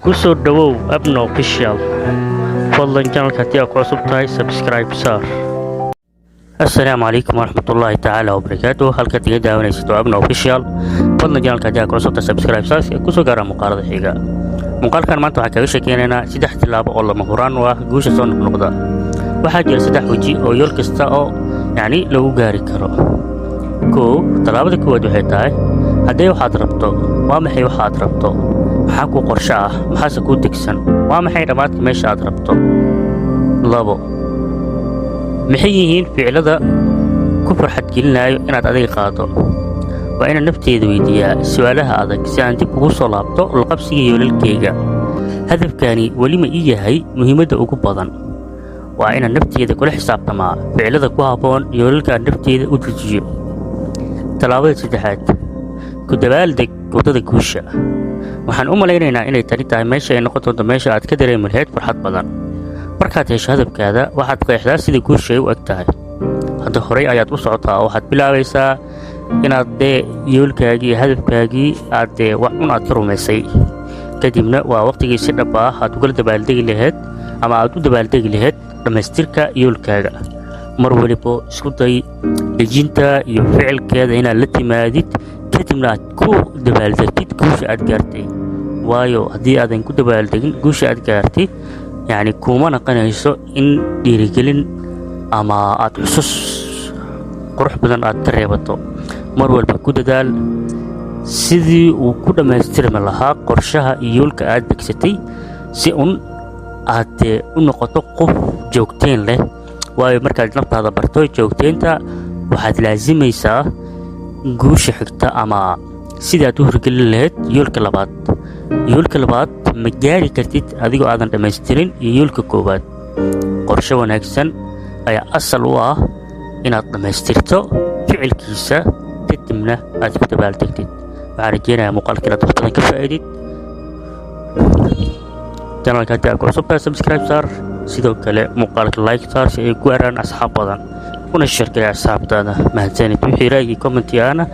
Ku soo dhawow Abna Official. Fadlan channelka haddii aad ku cusub tahay, subscribe saar. Assalaamu calaykum waraxmatullaahi tacaala wabarakaatuh. Halkaad iga daawanaysid waa Abna Official. Fadlan channelka haddii aad ku cusub tahay, subscribe saar si ay kusoo gaaraan muuqaalada xiga. Muuqaalkan maanta waxaan kaga sheekeynaynaa saddex tillaabo oo lama huraan u ah guusha soo noqnoqda. Waxaa jira saddex weji oo yool kasta oo yacni lagu gaari karo. Kow, tallaabada koowaad waxay tahay haddii waxaad rabto. Waa maxay waxaad rabto? Maxaa kuu qorshe ah? Maxaase kuu degsan? Waa maxay dhammaadka meesha aad rabto? Labo, maxay yihiin ficilada ku farxad gelinayo inaad adiga qaado? Waa inaan nafteeda weydiiyaa su'aalaha adag si aan dib ugu soo laabto laqabsiga yoolalkayga. Hadafkani weli ma ii yahay muhiimadda ugu badan? Waa inaan nafteeda kula xisaabtamaa ficilada ku habboon yoolalka aan nafteeda u dejiyo. Tallaabada saddexaad, ku dabaaldeg waddada guusha. Waxaan u malaynaynaa inay tani tahay meesha ay noqon doonto meesha aad ka dareemi lahayd farxad badan. Markaad hesho hadafkaada, waxaad qeexdaa sida guusha ay u eg tahay. Hadda horey ayaad u socotaa oo waxaad bilaabaysaa inaad dee yoolkaagii iyo hadafkaagii aad dee wax un aad ka rumaysay. Kadibna waa waqtigii si dhab ah aad ugala dabaaldegi lahayd ama aad u dabaaldegi lahayd dhammaystirka yoolkaaga. Mar waliba isku day dejinta iyo ficilkeeda inaad la timaadid, kadibna aad ku dabaaldegtid guusha aad gaartay. Waayo, haddii aadan ku dabaaldegin guusha aad gaartay, yacni kuuma naqanayso in dhiirigelin ama aad xusus qurux badan aad ka reebato. Mar walba ku dadaal sidii uu ku dhammaystirmi lahaa qorshaha iyo yoolka aad degsatay, si un aad dee u noqoto qof joogteen leh. Waayo, markaad naftaada barto joogteynta, waxaad laasimaysaa guusha xigta ama sidaad u hirgelin lahayd yoolka labaad. Yoolka labaad ma gaari kartid adigoo aadan dhammaystirin iyo yoolka koowaad. Qorshe wanaagsan ayaa asal u ah inaad dhammaystirto ficilkiisa, kadibna aad ku dabaaldegtid. Waxaan rajeynayaa muuqaalka inaad wax badan ka faa'iidid. Channelka haddii aad ku cusub tahay, subscribe saar. Sidoo kale muuqaalka like saar si ay ku gaaraan asxaab badan, una share garee asxaabtaada. Mahadsanid. Wixii ra'yi comment ahna.